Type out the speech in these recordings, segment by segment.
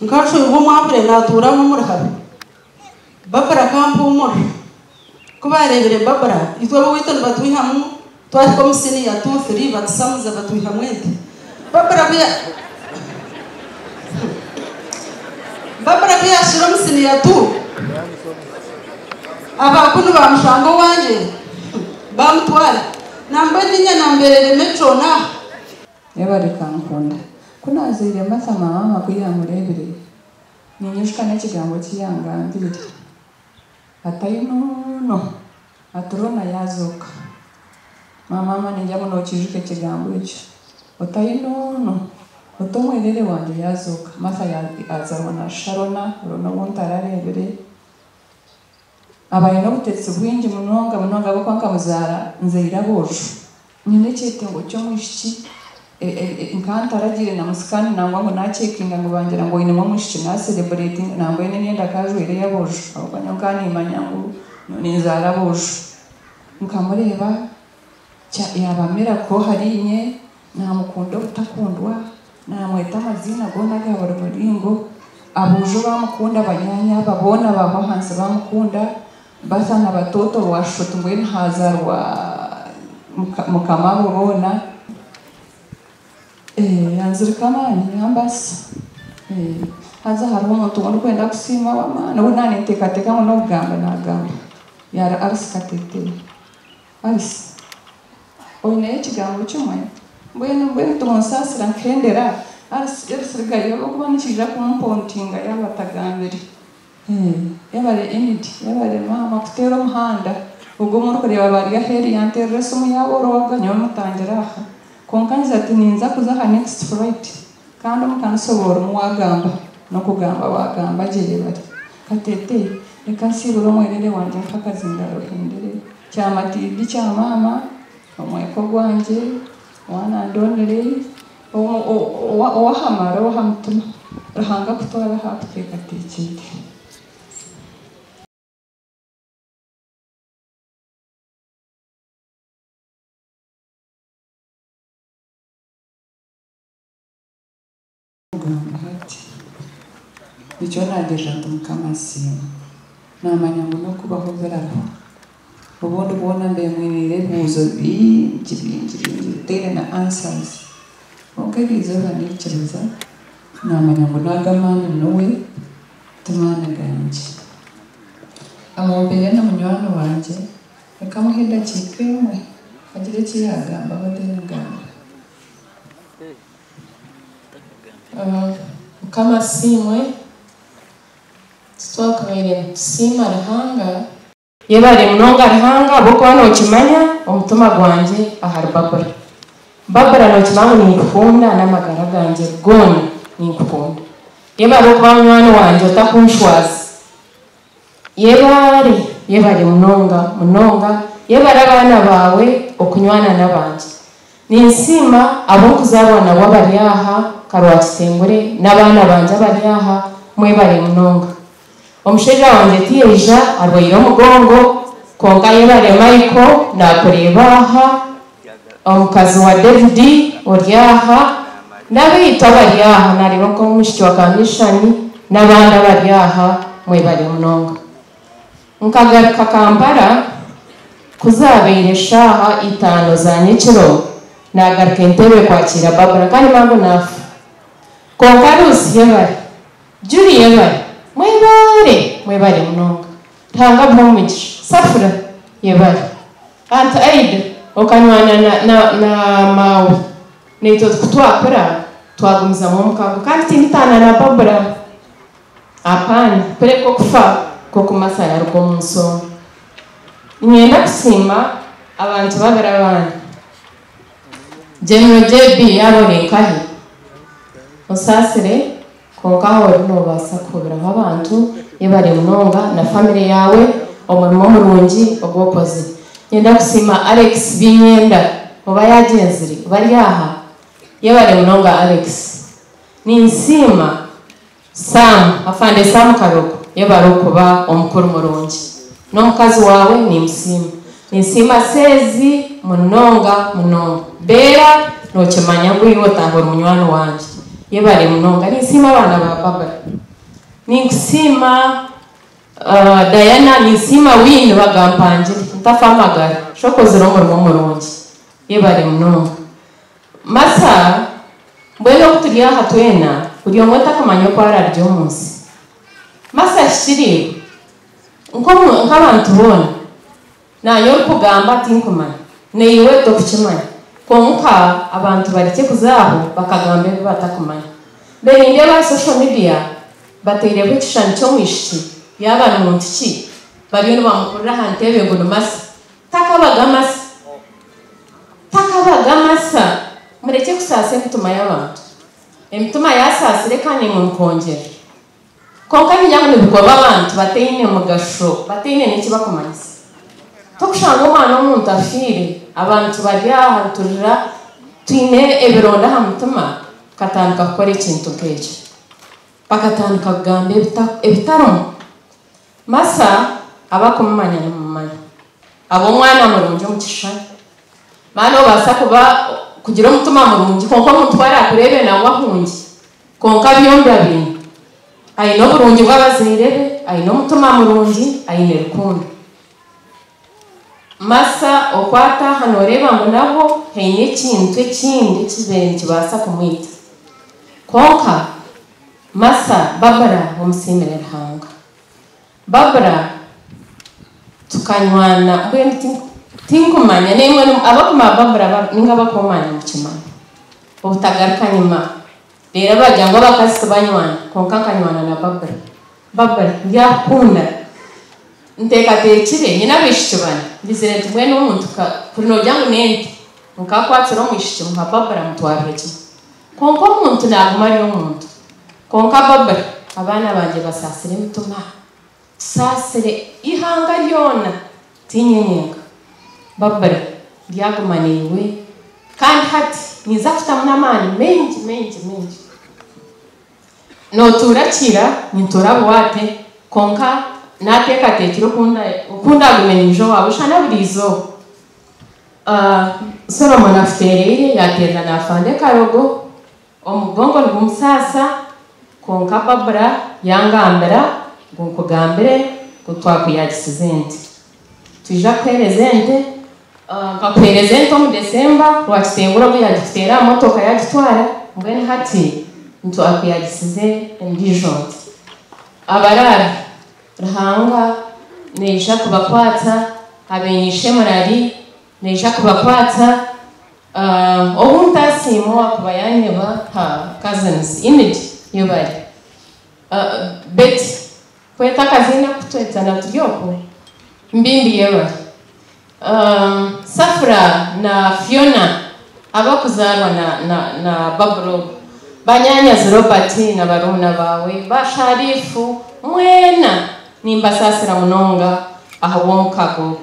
Nkashwerwa omwavure naatuura omuri Habe. Barbara akampuumurira. Ku baareebire Barbara, itwe ab'owaitu nibatwihamu twahika omu siniya tu, thiri batusamuza batwihamu ente. Barbara ku ya Barbara ku yaahikire omu siniya tu, aba kunu baamushanga owangye baamutwara. Nambwenu niinye nambeerere metro n'aha. Yebare kankunda. Ku naazaire Martha maama ku yaamureebire, ninyijuka n'ekigambo ki yangambiire. Ati ainuuno, ati Rona yaazooka. Maama ningira ngu nookiijuka ekigambo ekyo. Oti ainuuno, oti omwereere wangye yaazooka. Martha yaazaarwa naashusha Rona, Rona ou ntarareebire. Aba aine obutetsi bwingi munonga munonga ahabw'okuba nkamuzaara nzaire aboojo. Nyine ekyetengo ky'omwishiki nkaba ntaragiire na mu scan nangwa ngu nacekinga ngu bangira ngu oinemu omwishiki nasereburetinga nambwenu emyenda akajwaire ey'aboojo ahabw'okuba nyowe nkaba nimanya ngu ninzaara aboojo. Nkamureeba yaaba miracle ahariinye, namukunda obutakundwa, Naamweta amaziina goona aga buri muringo. Aboojo baamukunda, banyaanya aba boona baahwa ahansi baamukunda, Bertha na Batoto waashusha oti mbwenu haazaarwa mukama abo boona. Yanzirika amaani yambaasisa. Haza hariho omuntu ou ndikwenda kusiima ow'amaani ou naaninteekateeka ngu n'okugamba naagamba, yaari Alice Kateteyi. Alice, oineyo ekigambo kimwe? Mbwenu mbwenu timunsaasira nkahendera? Alice, Alice rugayo ahabw'okuba nikiija kumpontinga yaaba atagambire. Yebare Enid, yebare maama kuteera omuhanda ogu omurikureeba bari aheeru yanteerera esimu yaaborooga nyowe mutangire aha. Kwonka ngira ati ninza kuza aha next flight kandi omukanisa oba orimu waagamba n'okugamba waagamba gye yebare. Kateete, reka nsiibure omwereere wangye nk'akazindaaro hendere. Kyamatidi kya maama, omweko gwangye, owanandonire, ow'aha mara, ow'aha mutima. Ruhanga akutware ahu akuteekateekyeire. Kugamba hati, nikyo naagirira nti Mukama asiimwe. Naamanya ngu n'okubaho birabaho. Obundi bwona mbaire mwiniire ebibuuzo bingi bingi bingi bitaine na answers. Kwonka eriizooba naikiriza, naamanya ngu n'ago amaani niwe, ti maani gangye. Amumpeere na munywani wangye, reka muhe edakiika emwe agire eki yaagambaho then ngambe. Mukama asiimwe, titwakabaire nitusiima Ruhanga. Yebare munonga Ruhanga ahabw'okuba nokimanya omutima gwangye ahari Barbra. Barbra nokimanya ngu ninkukunda n'amagara gangye goona ninkukunda. Yebare okuba munywani wangye otakunshwaza. Yebare, yebare munonga munonga, yebare abaana baawe okunywana n'abangye. Ninsiima abu nkuzaarwa nabo abari aha, Karwakitengure n'abaana bangye abari aha, mwebare munonga. Omushaija wangye tiyaija arwaire omugongo, kwonka yebare Michael naakureeba aha, omukazi wa David ori aha, n'abaitu abari aha, naareeba nk'omwishiki wa Kamishani n'abandi abari aha, mwebare munonga. Nkagaruka Kampala ku zaabaire eshaaha itaano za nyekiro, naagaruka Entebbe kwakiira Barbara kandi mangu naafa. Kwonka Ruusi yebare, Julie yebare, mwebare, mwebare munonga. Ruhanga abuhe omugisha. Safura yebare. Aunt Aida okanywana na na na maawe naitwe ku twakura twagumizamu omukago kandi tinditaana na Barbara. Apaana, kureka okufa nk'oku Martha yaaruga omu nsi omu. Niinyenda kusiima abantu babiri abandi. General JB yaaba ori nkahi, osaasire kwonka ahu ori noobaasa kuhubiraho abantu, yebare munonga na famire yaawe omurimo murungi ogu okozire. Niinyenda kusiima Alex Binyenda oba yaagyenzire oba ari aha, yebare munonga Alex. Ninsiima Sam, Afande Sam Karogo yebare okuba omukuru murungi. N'omukazi waawe nimusiima. Ninsiima Sezi munonga munonga. Beera nokimanya ngu iwe otaaha ori munywani wangye. Yebare munonga. Ninsiima abaana ba Barbara. Ninkusiima Diana, ninsiima Win bagampangire. Ntafa amagara. Shokozire omurimo murungi. Yebare munonga. Masa, mbwenu oku turi aha twena, buri omwe takumanya oku ararya omu nsi. Masa hikiriibwe, nk'abantu boona, naanye orikugamba tinkumanya, naiwe tokukimanya. Kwonka abantu barekye kuza aho bakagamba ebi batakumanya. Mbere nindeeba aha social media bataireho ekishushani ky'omwishiki yaaba ni muntu ki, bariyo nibamukurira aha ntebe ngu ni Masa. Takabaga Masa. Takabaga Masa. Murekye kusaasa emitima y'abantu. Emitima yasaasire kandi nimwe mukongyera. Kwonka niinyija ngu nibikorwa abantu bataine mugasho, bataine n'eki bakumanyisa. Tokushanga omwana w'omuntu afiire, abantu bari aha niturira twine ebironda aha mutima, tukatandika kukora ekintu nk'ekyo. Bakatandika kugamba ebitarimu. Masa abakumumanya nimumumanya. Aba omwana murungi omu kishushani. Maana obaasa kuba kugira omutima murungi kwonka omuntu ku araakureebe nawe ahungye. Kwonka byombi abiine. Aine oburungi bw'abazaire be, aine omutima murungi, aine rukundo. Masa okwata aha nooreeba ngu nabwo haine ekintu ekindi ekibaire nikibaasa kumwita. Kwonka Masa Barbara omusiimire Ruhanga. Barbara tukanywana mbwenu tinkumanya naimwe abakumanya Barbara ninga abakumanya mukimanya. Obutagaruka nyima. Reero bagira ngu abakazi tibanywana kwonka nkanywana na Barbara. Barbara ndyakukunda. Nteekateekire nyine abaishiki bana ngizire nti mbwenu omuntu kuri noogira ngu n'ente nkakwatsire omwishiki muha Barbara mutwarire kimwe. Kwonka omuntu naaguma ari omuntu. Kwonka Barbara abaana bangye basaasire emitima. Tusaasire eihanga ryona tiinye nyenka. Barbara ndyaguma naiwe kandi hati ninza kutamu n'amaani maingi maingi maingi. Nootuura Kiira, nintuura Buwaate, kwonka naateekateekire oku ndaagume niija owaawe shana buri izooba. Solomon afuteereire yaateerera naafanda ekarogo, omugongo nigumusaasa, kwonka Barbara yangambira ngu nkugambire ngu twakuyagisiza ente. Twija kukuheereza ente, nkakuheereza ente omu December, Rwakitengure ogu yaagituteera aha motoka yaagitwara, mbwenu hati ntwakuyagisize endiijo nte. Abaraara, Ruhanga naija kubakwatsa, abeine murari naija kubakwatsa. Obu ntasiima owakuba yanyeba ha cousins Enid yebare. Betty kweta akaziina kutwetana turi okwo Mbimbi yebare. Safura na Fiona abakuzaarwa na Baburo banyanyazi Robert na barumuna bawe ba Sharifu mwena nimbasaasira munonga ahabw'omukago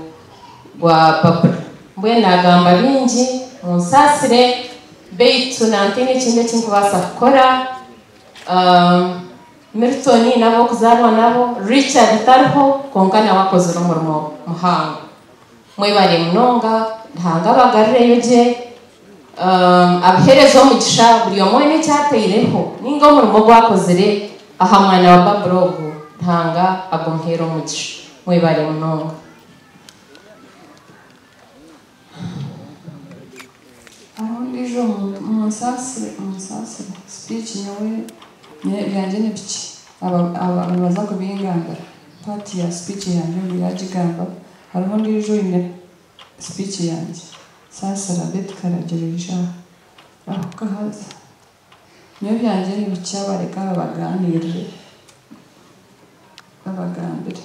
gwa Baburo. Mbwenu nagamba bingi munsaasire beitu nantaine ekindi eki nkubaasa kukora. Milton n'ab'okuzaarwa nabo, Richard tariho kwonka nawe akozire omurimo muhango. Mwebare munonga, Ruhanga abagarireyo gye, abaheereze omugisha buri omwe weena eki ataireho ninga omurimo ogu akozire aha mwana wa Barbara ogu, Ruhanga agumuheere omugisha. Mwebare munonga. Hariho ondiijo omuntu, munsaasire, munsaasire, speech nyowe ebyangye ni bikye, aba nibaza kubingambira. Part ya speech yangye ogu yaagigamba, hariho ondiijo oine speech yangye. Saasira Betty Karagiro ija aha. Rahuka haza. Nyowe ebyangye ni bikye abareke babaganirire, babagambire.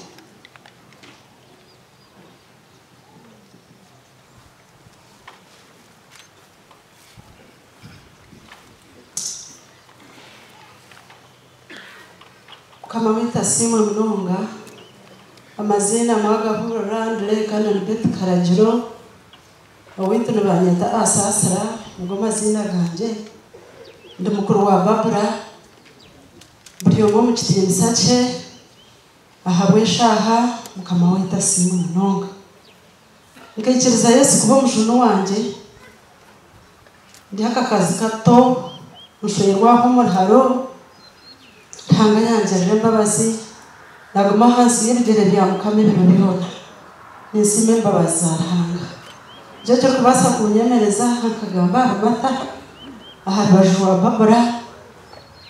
Mukama waitu asiimwe munonga. Amaziina mwagahurira, ndi Canon Betty Karagiro. Owaitu nibanyeta Asaasira, nigo maziina gangye. Ndi mukuru wa Barbara. Buri omwe omu kitiinisa kye, ahabw'eshaaha, Mukama waitu asiimwe munonga. Nkaikiriza Yesu kuba omujuni wangye. Ndi akakazi kato. Nshwerwa aho omu ruharo, Ruhanga yangirira embabazi, naguma ahansi y'ebigyere bya Mukama ebiro byona. Ninsiima embabazi za Ruhanga. Nikyo kirikubaasa kunyemereza aha nkagamba ahari Martha, aha rubaju rwa Barbara,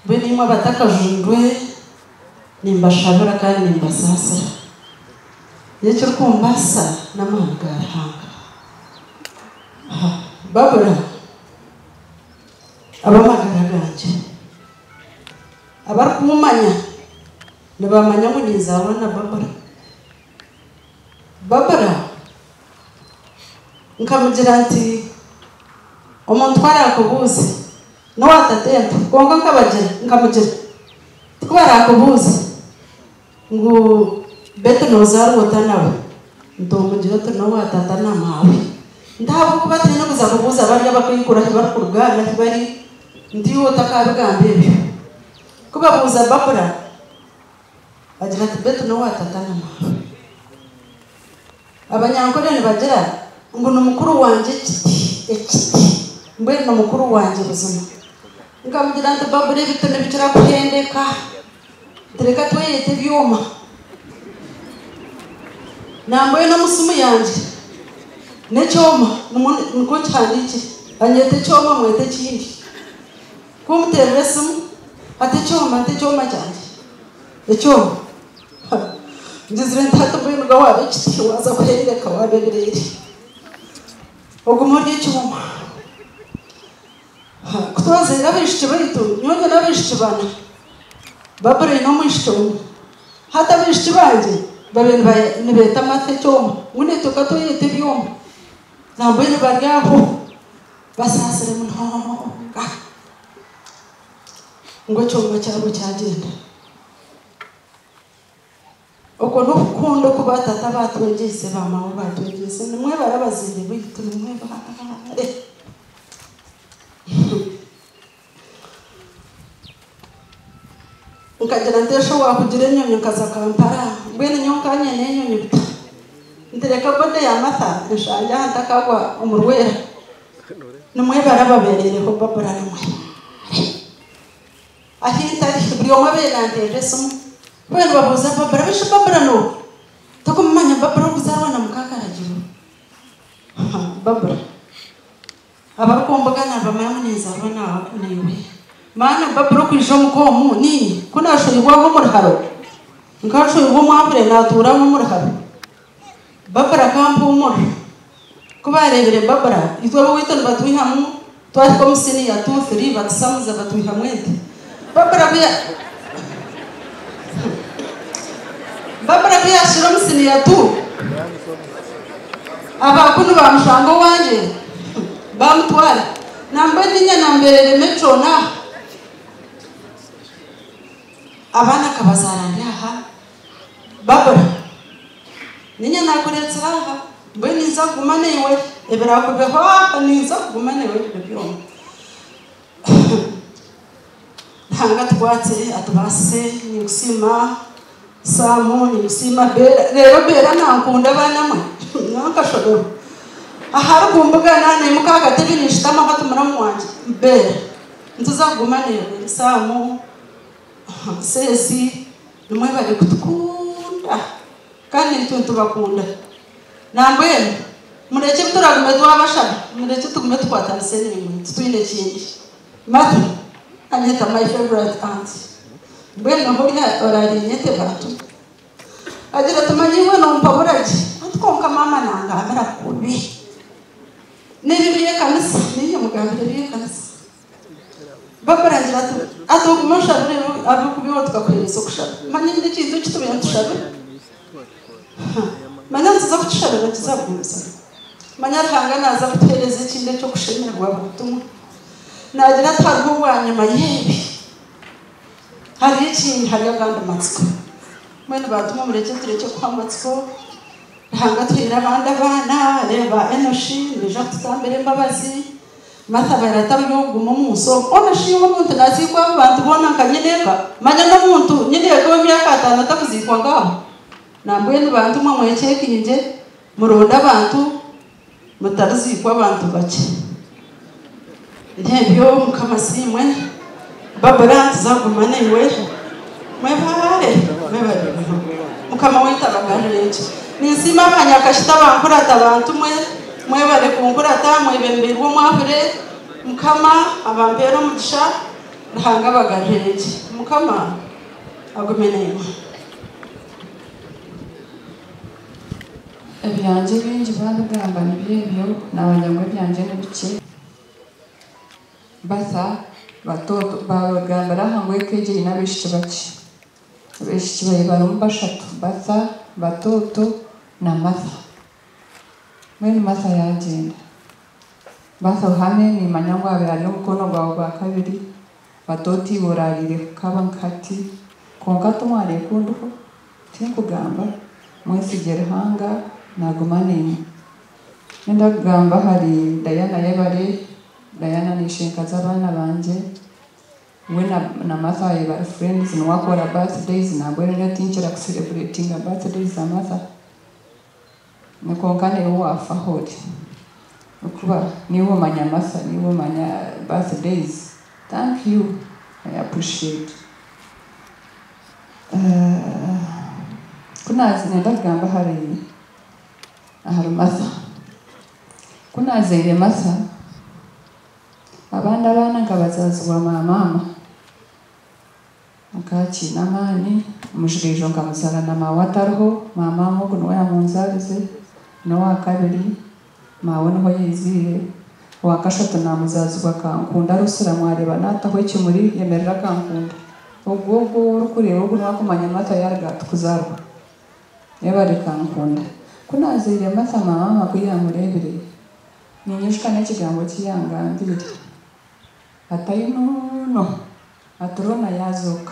mbwenu imwe abatakajunirwe, nimbashabira kandi nimbasaasira. Nyowe ekirikumbaasisa n'amaani ga Ruhanga. Barbara. Ab'amagara gangye abarikuumanya nibamanya ngu ninzaarwa na Barbara. Barbara nkamugira nti omuntu ku araakubuuze n'owa tatento kwonka nkabagira nkamugira nti ku baraakubuuze ngu beitu noozaarwa ota nawe nti omugire oti n'owa tata na maawe nti ahabw'okuba twine kuza kubuuza bari abakaikuru ahu barikuruga n'ahu bari nti iwe otakaabigamba ebyo. Ku babuuza Barbara agira ati beitu n'owa tata na maawe. Abanyankore nibagira ngu ni mukuru wangye ekiti, ekiti, mbwenu ni mukuru wangye buzima. Nkamugira nti Barbara ebiti nibikira kuhendeka. Nti reka tweyete ebyoma. Nambwenu omu simu yangye n'ekyoma nimwo nikwo nkihandiikire. Anyeta ekyoma mwete ekindi. Ku muteerera esimu ati ekyoma nti ekyoma kyangye. Ekyoma. Ngizire nti hati mbwenu ga waaba ekiti waaza kuhendeka waaba ebireere. Ogume ori ekyoma. Ku twazaire abaishiki baitu, nyowe nyine abaishiki bana, Barbara aine omwishiki omwe. Hati abaishiki bangye babaire nibeeta Martha ekyoma, ngu naitwe ka tweyete ebyoma. Nambwenu bari aho basaasire munonga ngu ekyoma kyabo kyagyenda. Okwo n'okukunda oku baatata baatwegyeise, baamama baatwegyeise. Nimwebare abazaire baitu, nimwebare. Nkagira nti esho waakugira enyonyi nkaza Kampala, mbwenu nyowe nkanye n'enyonyi buta. Nti reka body ya Martha enshangye aha ntakagwa omu rwera. Nimwebare ababeereireho Barbara nimwebare. Ahi ntari, buri omwe abaire nanteerera esimu. Mbwenu nibabuuza Barbara, beitu shi Barbara n'oha? Tokumumanya Barbara orikuzaarwa na muka Karagiro? Barbara. Abarikumbugana nibamanya ngu ninzaarwa naiwe. Maana Barbara okwija omuka omu, niinye ku naashohibwaho omu ruharo, nkashohibwa omwahure naatuuramu omu ruharo. Barbara akampuumurira. Ku baareebire Barbara, itwe ab'owaitu nibatwihamu twahika omu siniya tu, three batusamuza batwihamu ente. Barbara ku ya Barbara ku yaahikire omu siniya tu, aba kunu baamushanga owangye baamutwara. Nambwenu niinye nambeereremu ekyona aha. Abaana nkabazaara ndi aha. Barbara, Niinye naakureetsire aha, mbwenu ninza kuguma naiwe, ebiraakubeho aha ninza kuguma naiwe ebiro byona. Ruhanga atukwatse, atubaasise, ninkusiima Sam, ninkusiima Bella, reero Bella nankunda baana mwe, nyowe nkashoberwa. Aharikumbugana naimuka aha katebe ninshutamaho ati muramu wangye Bella, nituza kuguma naiwe, Sam, Seesi, nimwebare kutukunda kandi naitwe nitubakunda. Nambwenu murekye ebi turagume twabashaba, murekye tugume tukwatanise naimwe titwine kindi. Martha, anyeta my favourite aunt. Mbwenu noha ori orarinyete bantu? Agira ati manya iwe nompabura gye, ati kwonka maama nangambira kubi. N'ebi eby'ekanisa, niinye mugambira eby'ekanisa. Barbara agira ati, Ati ogume oshabire ahabw'okuba iwe tukakuheereza okushaba. Manya nyine ekintu eki tubaire nitushabira. Manya nituza kukishabira kiza kugumizamu. Manya Ruhanga naaza kutuheereza ekindi eky'okushemererwa buri tumwe. Naagira ati hariho bwanyima y'ebi, hariho ekindi, hariyo agandi matsiko. Mbwenu baatumwa murekye turekye kuhwa amatsiko. Ruhanga atuhaire abandi abaana, reeba Enoshi naija kututambira embabazi. Martha abaire atari ow'okuguma omu nsi omu. Hoona shi iwe omuntu naaziikwa abo bantu boona nka nyineeka? Manya n'omuntu nyineeka ow'emyaka ataano atakuziikwa nk'abo? Nambwenu bantu mwe mwekyekingye, muronde abantu, mutariziikwa abantu bakye. N'ebyo Mukama asiimwe. Barbara tuzaguma naiwe mwebare mwebare mukama waitu abagarire eki ninsiima abanyakashita bankurata bantu mwe mwebare kunkurata mwebembeirwe omwahure mukama abampeera omugisha Ruhanga abagarire eki mukama agume naimwe. Ebyangye bingi babigamba nibyo ebyo nabanya ngu ebyangye ni bikye. Batha batoto babagambira aha ngu eka egyo eine abaishiki bakye. Abaishiki baye barimu bashatu Batha, Batoto na Martha. Mbwenu Martha yagyenda. Batha ohame nimanya ngu abaire ari omukono gwawe gwa kabiri, Batoto iwe orariire kukaba nkahati kwonka timwarekundiho tinkugamba mwesigye Ruhanga naguma naimwe. Nenda kugamba ahari Diana Yebare, Diana ni ishenkazi abaana bangye, we na Martha bari friends niwe akora birthdays nambwenu nyowe tinkira kucelebratinga birthdays za Martha kwonka naiwe waafaho ori okuba niiwe omanya Martha niiwe omanya birthdays thank you I appreciate. Ku nenda kugamba ahari ahari Martha. Ku naazaire Martha, abandi abaana nkabazaazibwa maamaama. Akaba akiine amaani, omujigaijo nkamuzaara na maawe atariho, maamaama ogu niwe yaamunzaarize, n'owa kabiri maawe niho yaiziire, owa kashatu naamuzaazibwa Kankunda Rusira mwareeba naataho ekimuri yemerera Kankunda. Ogwo ogwo ou orikureeba ogu niwe arikumanya Martha yaaruga hati kuzaarwa. Yebare Kankunda. Ku naazaire Martha maamaama ku yaamureebire, ninyijuka n'ekigambo eki yangambiire. Ati ainuuno, ati Rona yaazooka.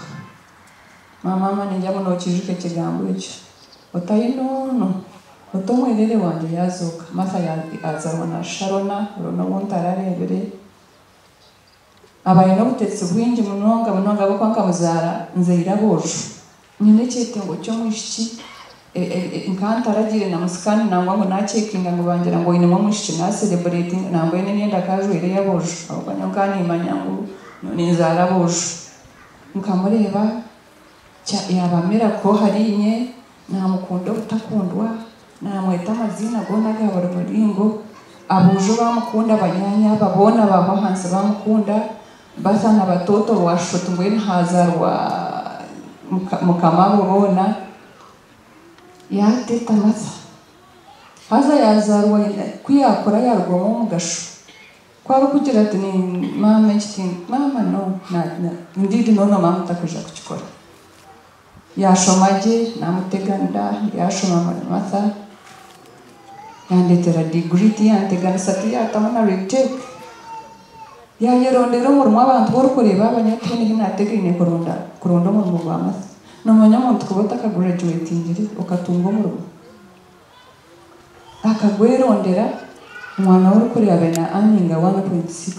Maamaama ningira ngu nookiijuka ekigambo ekyo. Oti ainuuno, oti omwereere wangye yaazooka. Martha yaazaarwa na Sharona, Rona ou ntarareebire. Aba aine obutetsi bwingi munonga munonga ahabw'okuba nkamuzaara nzaire aboojo. Nyine ekyetengo ky'omwishiki nka ntaragiire na mu scan nangwa ngu nacekinga ngu bangira ngu oinemu omwishiki nacelebratinga nambwenu emyenda akajwaire ey'aboojo ahabw'okuba nyowe nkaba nimanya ngu ninzaara aboojo. Nkamureeba yaaba miracle ahariinye namukunda obutakundwa namweta amaziina goona aga buri muringo aboojo bamukunda banyaanya aba boona baahwa ahansi bamukunda Bertha na Batoto waashusha oti mbwenu haazaarwa mukama abo boona. Yaateta Martha. Haza yaazaarwa ku yaakura yaarugwamu omugasho. Ku arikugira ati ni maama eki ti maama no indeed no no maama takwija kukikora. Yaashoma gye naamuteganira yaashoma Martha yandeetera degree tiyanteganisa tiyaatamu na retake. Yaayerondera omurimo abantu bu orikureeba aba nyowe tihaine ahi naategaine kuronda kuronda omurimo gwa Martha. Noomanya omuntu kuba otakagurajuwetingire okatunga omurimo. Akagwerondera omwana we orikureeba abaire na earninga 1.6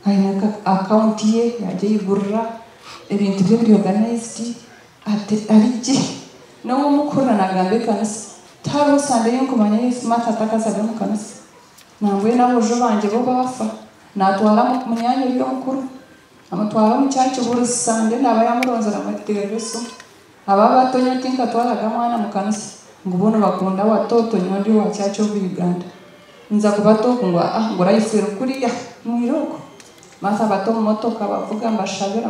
aine account ye yaagyeyigurira ebintu bye biri organised ari gye. N'obu orikuhurira naagamba ekanisa tihariho Sunday ei nkumanya ei Martha atakazaga omu kanisa. Nambwenu aboojo bangye bo baafa naatwara munyaanya ori omukuru amutwara omu church buri Sunday naaba yaamuronzire amuteerera esimu. Aba abato nyowe tinkatwaraga mwana mu kanisa ngu bo nibakunda watoto nyowe ndi owa Church of Uganda. Nza kubata oku ngu aa ngu life eri kuriya mwirooko. Martha bata omu motoka bavuga mbashabira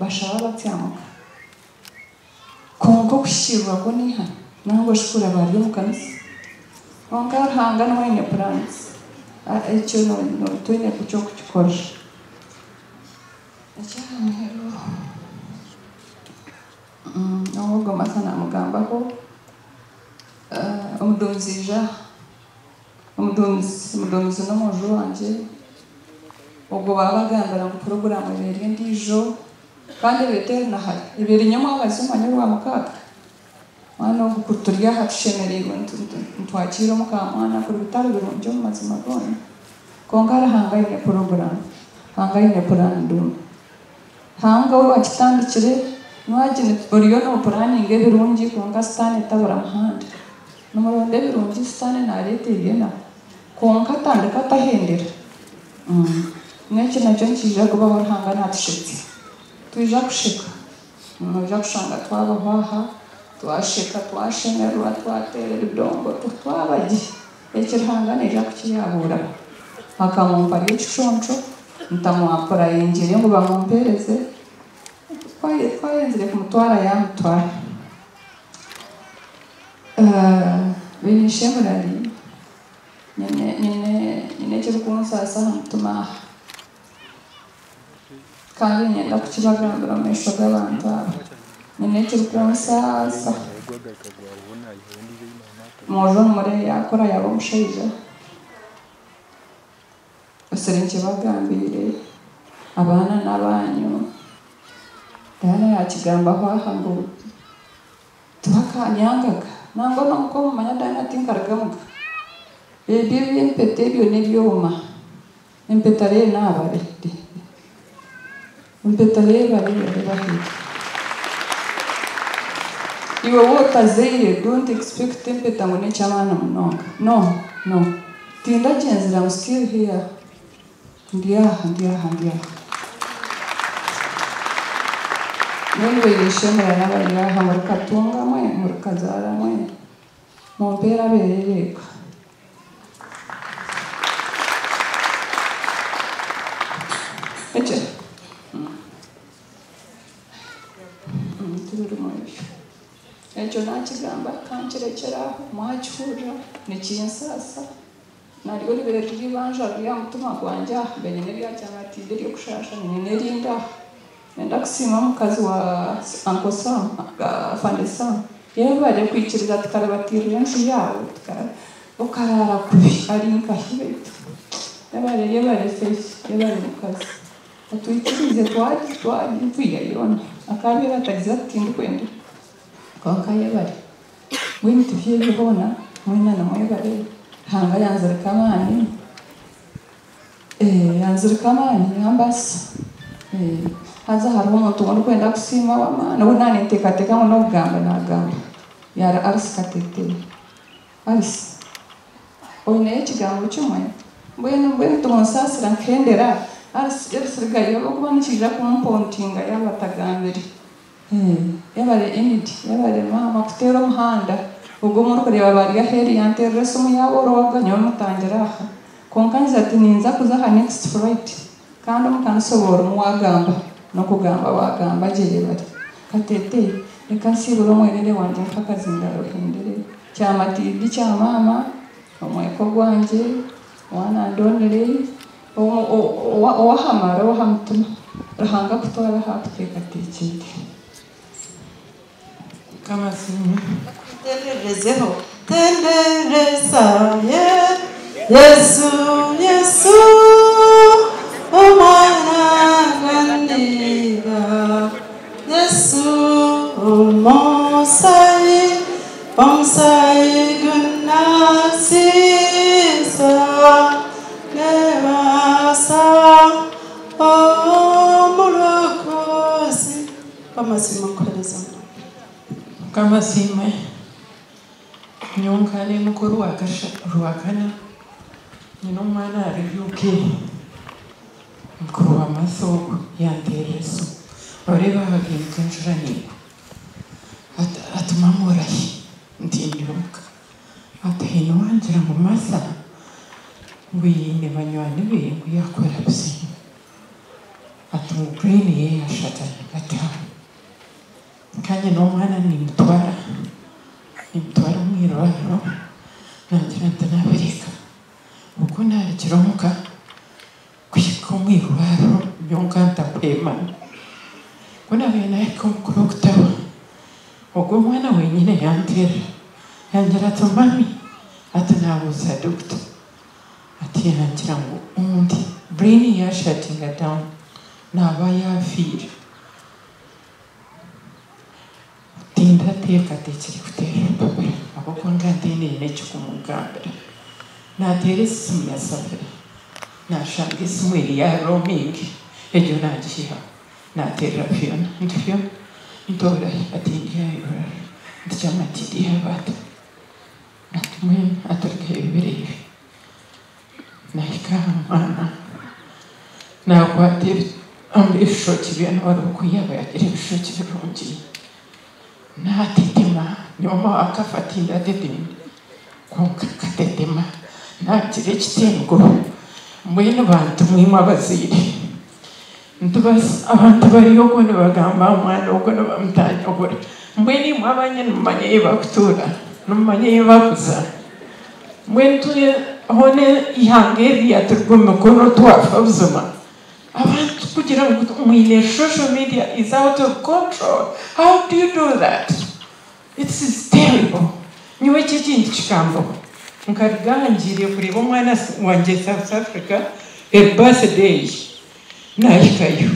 bashaba batsyamuka. Kwonka okuhikiirira kwo n'eihano nangwa shi kuraba ari omu kanisa. Kwonka Ruhanga niwe aine plans. Ekyo twine eky'okukikora. Eky'aha muheru ogwo Martha naamugambaho omuduumizi aija aha. Omuduumizi omuduumizi n'omwojo wangye ogwo baabagambira ngu puroguraamu eba eri endiijo kandi eba eteri na hare eba eri nyomwabazyo omanya orwamukaaga. Mwana ogu ku turi aha tushemereirwe nitwakiira omukaamwana kuri bitari birungi omu mazima goona. Kwonka Ruhanga aine puroguraamu, Ruhanga aine puraani ndungi. Ruhanga we owaakitandikire niwe oriyo noopuraaninga ebirungi kwonka Sitaane tabura muhanda. Nimuronda ebirungi Sitaane naareeta ebye nawe. Kwonka atandika atahendera. N'eki nakyo nikiija kubaho Ruhanga naatushetsya. Twija kusheka. Noija kushanga twabaho aha, twasheka, twashemererwa, twateera ebidongo, twaba gye. Eki Ruhanga naija kukiyabuuraho. Akamumpa ari ekiconco, ntamuapurayingire ngu bamumpeereze. Twayenzire kumutwara yaamutwara. Beine Ishemurari, nyine nyine nyine ekirikunsaasa aha mutima aha. Kandi niinyenda kukibagambira omu maisho g'abantu aba. Nyine ekirikunsaasa. Omwojo nimurebe yaakura yaaba omushaija. Osire nkibagambiire, abaana n'abaanyu. Diana yaakigambaho aha ngu tibakanyangaga. Nangwa n'omuka omumanya Diana tinkarugamuga. Ebyo eby'empeta ebyo n'ebyoma. Empeta reero naaba re re Empeta reeba reeba reeba ahaiguru. Iwe waaba otazaire don't expect empeta ngu n'eky'amaani munonga. No, no. Tindagyenzire I'm still here. Ndi aha, ndi aha, ndi aha. Mbwenu baine-ishemera n'abari aha murikatunga mwe, murikazaara mwe, mumpeere abeereere eka. Ekyo tibirimu ebyo. Ekyo naakigamba kankirekyere aho, mwakihurira nikinsaasa. Naryo ribaire riri eibanja riri aha mutima gwangye aha, mbe nyine erya Kyamatinde ery'okushaasha, nyine n'erindi aha. Niinyenda kusiima omukazi wa Uncle Sam, Afande Sam, yebare kwikiriza tukaribatiirira enju yaawe, okaraara kubi ari nkahi beitu. Yebare yebare Faith, yebare mukazi. Otwikiriize twagitwiha yoona. Akaabaire atagize ati tindikwenda. Kwonka yebare. Mbwenu tibyebyo hoona, mwena nimwebare. Ruhanga yanzirika amaani, yanzirika amaani yambaasisa. Haza hariho omuntu ou ndikwenda kusiima ow'amaani ou naaninteekateeka ngu n'okugamba naagamba. Yaari Alice Kateete. Alice, oineyo ekigambo kimwe? Mbwenu mbwenu timunsaasira nkahendera? Alice, Alice rugayo ahabw'okuba nikiija kumpontinga yaaba atagambire. Yebare Enid, yebare maama kuteera omuhanda ogu murikureeba bari aheeru yanteerera esimu yaaborooga nyowe mutangire aha. Kwonka ngira ati ninza kuza aha next flight kandi omukanisa oba orimu waagamba n'okugamba waagamba gye yebare. Kateete, reka nsiibure omwerere wangye mpe akazindaaro hendere. Kyamatindi kya maama, omweko gwangye, owanandonire, Ow'aha mara, ow'aha mutima. Ruhanga akutware ahu akuteekateekyeire. Mukama asiimwe. Tenderezeho tendereza Yesu Yesu omwana gw'endiga Yesu omusayi omusayi gunasiisa Nebaasa Omulokozi. Mukama asiimwe kuhereza munonga. Mukama asiimwe. Nyowe nka nemukuru Rwakana nyine omwana ari UK mukuru wa Martha ogwo yanteerera esimu oreeba hagenka enjura negwa ati mama orahi nti ndi omuka Ati haine owangira ngu Martha ngu aine banywani be ngu yaakora buzima. Ati ngu brain ye yaashatangaga ati Ka nyine omwana nimutwara, nimutwara omu irwariro naagira nti naabireka. Oku naarugire omuka kuhika omu irwariro nyowe nka ntakwemanya. Ku naabaire naahika omu clock tower, Ogwo omwana wenyine yanteerera yangira ati mummy ati nabuuza doctor ati yangira ngu ondi brain ya shuttinga down naba yafiire. Tindateekateekire kuteera Barbara ahabw'okuba nkaba ntaine n'ekikumugambira. Nateera esimu ya Safira nashanga esimu eri ya roaming egyo nagiihaho. Nateerera Fiona nti Fiona ntoora hi? Ati ndi aha irwariro. Nti Kyamatindi yaaba ata? Ati mbwenu ati rugayo obireebe. Nahika aha mwana Naakwata ebishokye byona orikwiha yagira ebishokye birungi. Naatetema, nyowe mama akafa tindatetemire kwonka nkatetema naagira ekitengo. Mbwenu bantu mwe imwe abazaire, nitubaasa abantu bari okwo nibagamba aha mwana ogwo nibamutanyagura. Mbwenu imwe abanye nimumanya ei bakutuura, nimumanya ei bakuza. Mbwenu hoona eihanga eri ryaturuga omu mikono twafa buzima. Abantu kugira ngu mwine social media is out of control. How do you do that? It is terrible. Nyowe eki ekintu kikambaho. Nkaruga aha ngiire kureeba omwana wangye South Africa birthday nahikayo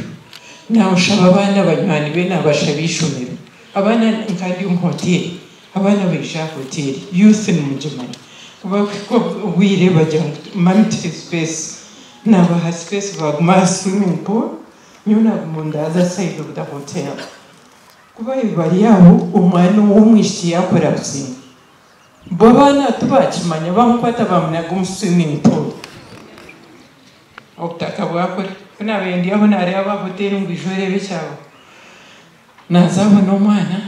naashaba abaana banywani be nabashaba ishomero. Abaana nka ndi omu hoteeri abaana baija aha hoteeri youth nimugimanya kubakuhika obwire bagira ngu mummy tuhe space nabaha space baguma aha swimming pool nyowe naguma on the other side of the hotel. Ku baabaire bari aho omwana ow'omwishiki yaakorapusinga. Bo abaana tibakimanya bamukwata bamunaga omu swimming pool. Obutaka bwakura. Ku naabaire ndi aho naareeba aha hoteeri ngu ija oreebe ekyabaho. Naaza abona omwana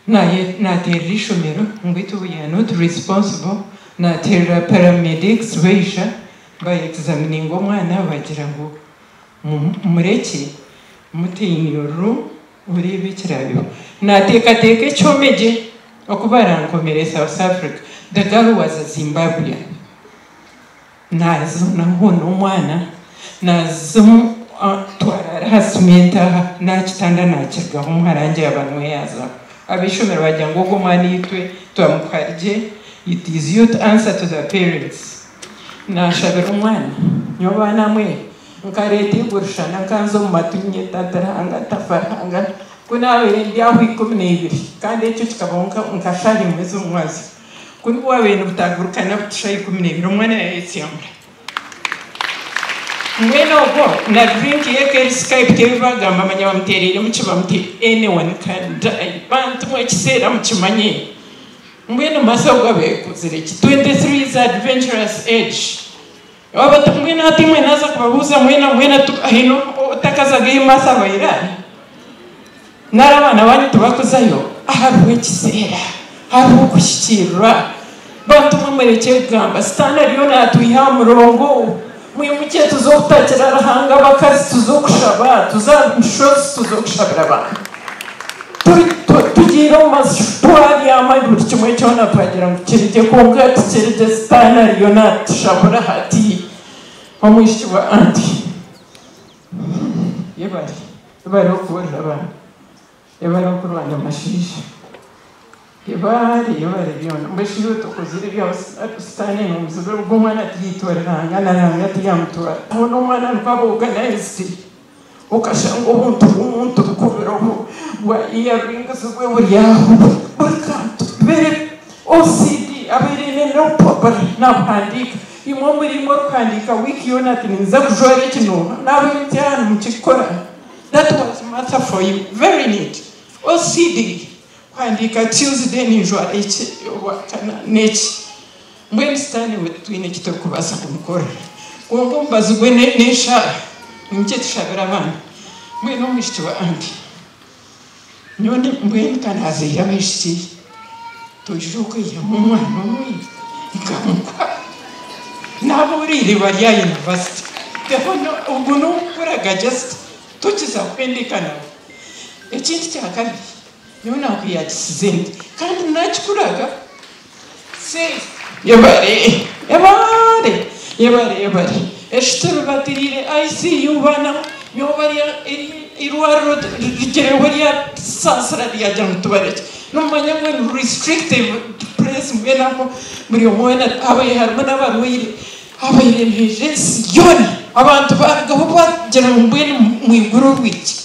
naateerera ishomero ngu itwe we are not responsible, naateerera paramedics baija ba examininga omwana bagira ngu murekye mute in your room oreebe ekiraabeho. Naateekateeka ekyoma gye oku barankomere South Africa. The girl was a Zimbabwean. Naaza nahona omwana naaza twarara aha cement aha n'aha kitanda nakirugaho omuhara yaba niwe yaazaho. Ab'eishomero bagira ngu ogu omwana itwe twamutwara gye it is you to answer to the parents. Naashabira omwana nyowe abaana mwe nkareeta eigurushana nkanza omu matu nyetatira tafaranga ku naabaire ndi aho 12 kandi ekyo kikabaho nka shaaha emwe z'omumwazyo. Ku bwabaire nibutagurukana buti shaaha 12 omwana yayetsyamura. Mbwenu ogwo na drink ye eri Skype tebibagamba manya bamuteereiremu kibamute anyone can die. Bantu mwe ekiseera mukimanye. Mbwenu Martha ogwo abeekozire ki? 23 is adventurous age. Waba mbwenu hati imwe naza kubabuuza mwena mwena haine otakazagayo Martha abaire ari? Nari abaana banyu tibakuzayo? Hariho ekiseera, hariho okuhikiirira. Bantu mwe murekye kugamba Sitaane ariyo naatwiha aha murongo. Mwimuke tuze okutakira Ruhanga abakazi tuze okushaba, tuze aha mishozi tuze okushabira abantu. Tugiire omu maju twabyama buri kimwe kyona twagira ngu kirigye kwonka tikirigye Sitaane ariyo naatushabura hati. Omwishiki wa aunty yebare, yebare okubuurira abaana, yebare okurwana amashaija, yebare yebare byona. Mbwenu shi iwe tokozire ebyawe Sitaane nomuziba ogwo omwana tiyitwara Ruhanga na Ruhanga tiyamutwara. Hoona omwana nikwo aba organized okashanga obuntu bw'omuntu bukubiraho bwa earrings bwe buri aho buri kantu very OCD abaire aine n'obupapura nabuhandiika. Imwe omuri imwe orikuhandiika wiiki yoona ati ninza kujwara eki nooha naaba emitihaani mukikora. That was Martha for you very neat. OCD kuhandiika Tuesday ninjwara eki Orwakana n'eki. Mbwenu Sitaane we titwine eki turikubaasa kumukorera. Kwonka omubazi gwe n'eshaara nimukye tushabire abaana. Mbwenu omwishiki wa aunty nyowe mbwenu ka naazaire abaishiki toija okaihamu omwana omwe nkamukuha. N'abooriire bari aha university. Ogwo n'okukuraga just tokiza kwendeka nawe. Ekindi kya kabiri nyowe nakweyagisize nti kandi nakikuraga yebare yebare yebare yebare eshituribatiriire ICU bana nyowe bari irwariro rigireho ryasaasira ryagira ngu tubareke nomumanya mbwenu restrictive place mbwenu aho buri omwe weena habaire harimu n'abarwaire habaire nihaija ensi yoona abantu barugaho bagira ngu mbwenu mwigure orwigi.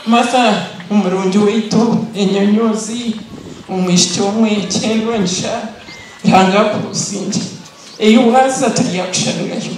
Martha omurungi waitu enyonyoozi omwishiki omwe kyendwa ngisha Ruhanga akubusinge ei waaza turyakushangayo.